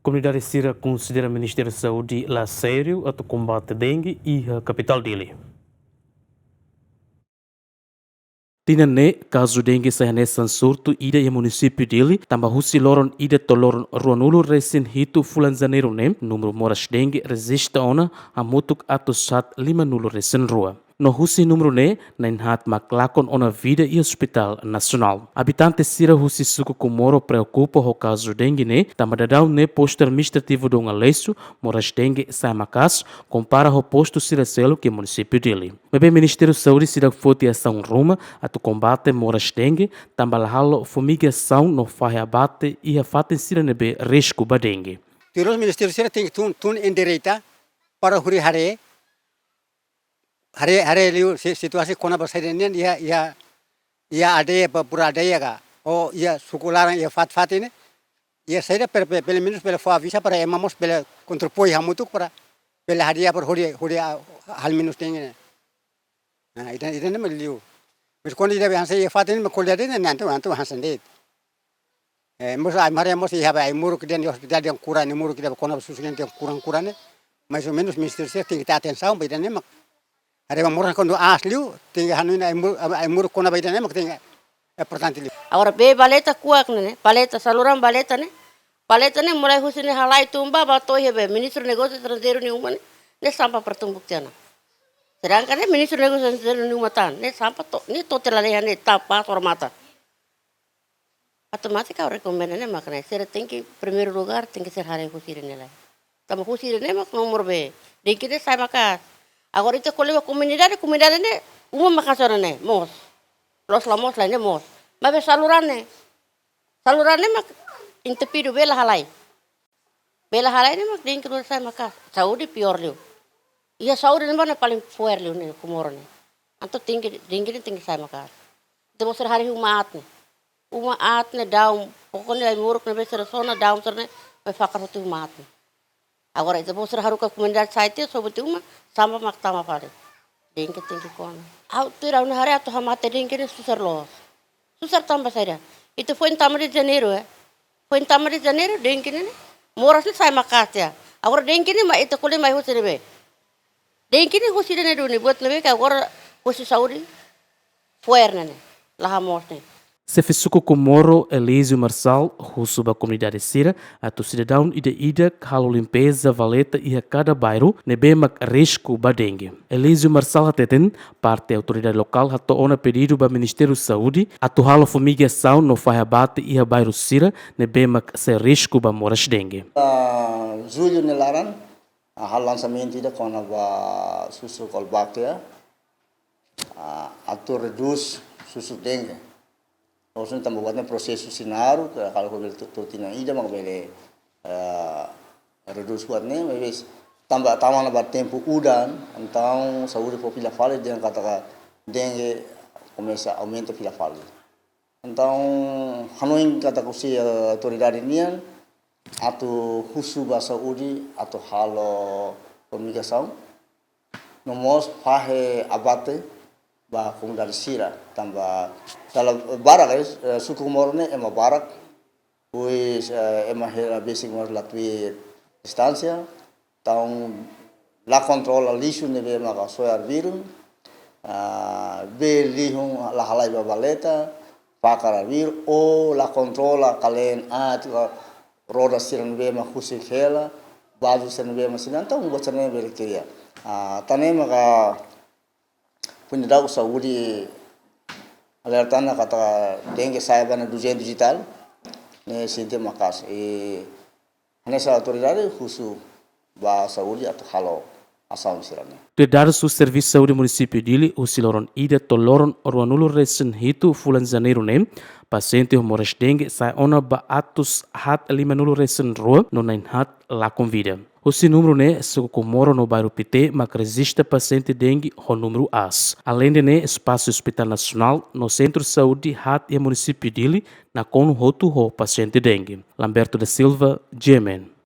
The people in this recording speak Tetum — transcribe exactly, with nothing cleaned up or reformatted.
Komunidade sira konsidera Ministériu Saúde la sériu atu kombate dengue iha kapitál Dili. Tinan ne'e, kazu dengue sai hanesan surtu ida iha munisípiu Dili, tanba husi loron ida to'o loron ruanulu resin hitu fulan Janeiru ne'e, númeru moras dengue rejista ona hamutuk atus haat limanulu resin rua. No husi númeru ne'e, na'in haat mak lakon ona vida iha Hospitál Nasionál. Abitante sira husi suku Comoro preokupa ho kazu dengue ne'e, tanba daudaun ne'e postu administrativu Dom Aleixo, moras dengue sai maka'as, kompara ho postu sira seluk iha munisípiu Dili. Maibé Ministériu Saúde seidauk foti asaun ruma atu kombate moras dengue, tanba la halo fumigasaun no fahe abate iha fatin sira ne'ebé risku ba dengue. Terus ministériu sira tenke tun, tun endireita para hodi haree, haree, haree liu si-, situasaun kona-ba saida nian iha, iha, iha aldeia, ba pura aldeia ka, ou iha suku laran iha fatin-fatin ne'e. Iha saida per, per, pelumenus bele fó avizu para ema mós bele kontribui hamutuk para bele hadi'a para hodi, hodi, ah, halo menus dengue ne'e. Nah, ida, ida-ne'e mak liu. Mas kuandu ida be hanesan iha fatin ne'e mak ko'alia de'it ne'e, entaun, entaun hanesan de'it. Eh, mós ai-mare mós iha ba ai-moruk dehan iha hospitál dehan kuran, ai-moruk ida be kona-ba susar dehan kuran-kuran ne'e. Mais ou menus ministériu sira tenke tau atensaun ba ida-ne'e mak. Haree ba moras kuandu aas liu, tenke hanoin ai-moruk, ai-moruk kona-ba ida-ne'e mak tenke importante liu. Agora bee valeta kuak ne'e, valeta, saluran valeta ne'e. Valeta ne'e mulai husi ne'e halai tun ba, ba to'o iha be Ministru Negósiu Estranjeiru nia uma ne'e, ne'e sampah para tumbuk tiha ona. Sedangkan ne'e Ministru Negósiu Estranjeiru nia uma tan, ne'e sampah to'o, ne'e to'o tiha lalehan ne'e tapa hormata. Automátiku ha'u rekomenda ne'e mak ne'e, sira tenke, primeiru lugar, tenke sira haree husi ida-ne'e lai. Tanba husi ida-ne'e mak nomor be, dengue ne'e sai maka'as. Agora ita ko'alia ba komunidade, komunidade ne'e, uma maka'as ona ne'e, moos. Loos la moos lai ne'e moos. Maibé saluran ne'e. Saluran ne'e mak entupidu, bee la halai. Bee la halai ne'e mak dengue rua sai maka'as. Saúde piór liu. Iha saúde ne'ebá ne'e paling fuerte liu ne'e Comoro ne'e. Entaun dengue, dengue ne'e tenke sai maka'as. Ita-boot sira haree uma aat ne'e. Uma aat ne'e daun, pokoknya ai-moruk ne'ebé sira sona daun sira ne'e, mai fakar hotu uma aat ne'e. Agora ita-boot sira haruka komunidade sai tiha, sobu tiha uma, sampah mak tama fali. Dengue tenke kona. Ha'u tuir ha'u-nia haree atu hamate dengue ne'e susar loos. Susar tanba saida? Ita foin tama de'it Janeiru, eh. Foin tama de'it Janeiru, dengue ne'e, ne'e moras ne'e sai maka'as tiha. Agora dengue ne'e mak ita ko'alia mai husi ne'ebé? Dengue ne'e husi ida-ne'e duni, buat ne'ebé ke agora husi saúde fo'er ne'e, ne'e, la hamoos ne'e. Xefe suku Comoro, Elísio Marçal, husu ba komunidade sira atu sidadaun ida-idak halo limpeza valeta iha kada bairru ne'ebé mak risku ba dengue. Elísio Marçal hateten, parte autoridade lokál hato'o ona pedidu ba Ministériu Saúde atu halo fumigasaun no fahe abate iha bairru sira ne'ebé mak sei risku ba moras dengue. Ah, jullu nia laran, ah, halo lansamentu ida kona-ba susu Colbacter, ah, atu redús susu dengue. Maibé tanba buat ne'e prosesu sira naruk, ka-, kalau ko bele tu-, tu tinan ida mak bele, eh, redús buat ne'e, maibé tanba tama ona ba tempu udan, entaun saúde fó fila fali dehan katak dengue komesa aumenta fila fali. Entaun hanoin katak husi, eh, autoridade nian, atu husu ba saúde, atu halo fumigasaun. No mós fahe abate ba komunidade sira, tanba dala barak, eh, suku Comoro ne'e ema barak, depois, eh, ema hela besik mós la tuir distánsia, entaun la kontrola lixu ne'ebé maka soe arbiru, ah, bee lihun la halai ba valeta, fakar arbiru, ou la kontrola kalen aat, roda sira ne'ebé mak husik hela, baju sira ne'ebé mak sira, entaun buat sira ne'e bele kria. Ah, tan ne'e maka punidau saúde alerta ona katak dengue sai ba ne'e duzentus e tal, ne'e sente maka'as. I hanesan autoridade husu ba saúde atu halo asaun sira-ne'e. Tuir dadus husi Servisu Saúde Munisípiu Dili, husi loron ida to'o loron ruanulu resin hitu fulan Janeiru ne'e, pasiente ho moras dengue sai ona ba atus haat limanulu resin rua no na'in haat lakon vida. Husi númeru ne'e, suku Comoro no bairru Pité mak rejista pasiente dengue ho númeru aas. Aleinde ne'e, espasu Hospitál Nasionál no Sentru Saúde haat iha Munisípiu Dili nakonu hotu ho pasiente dengue. Lamberto da Silva, G M N.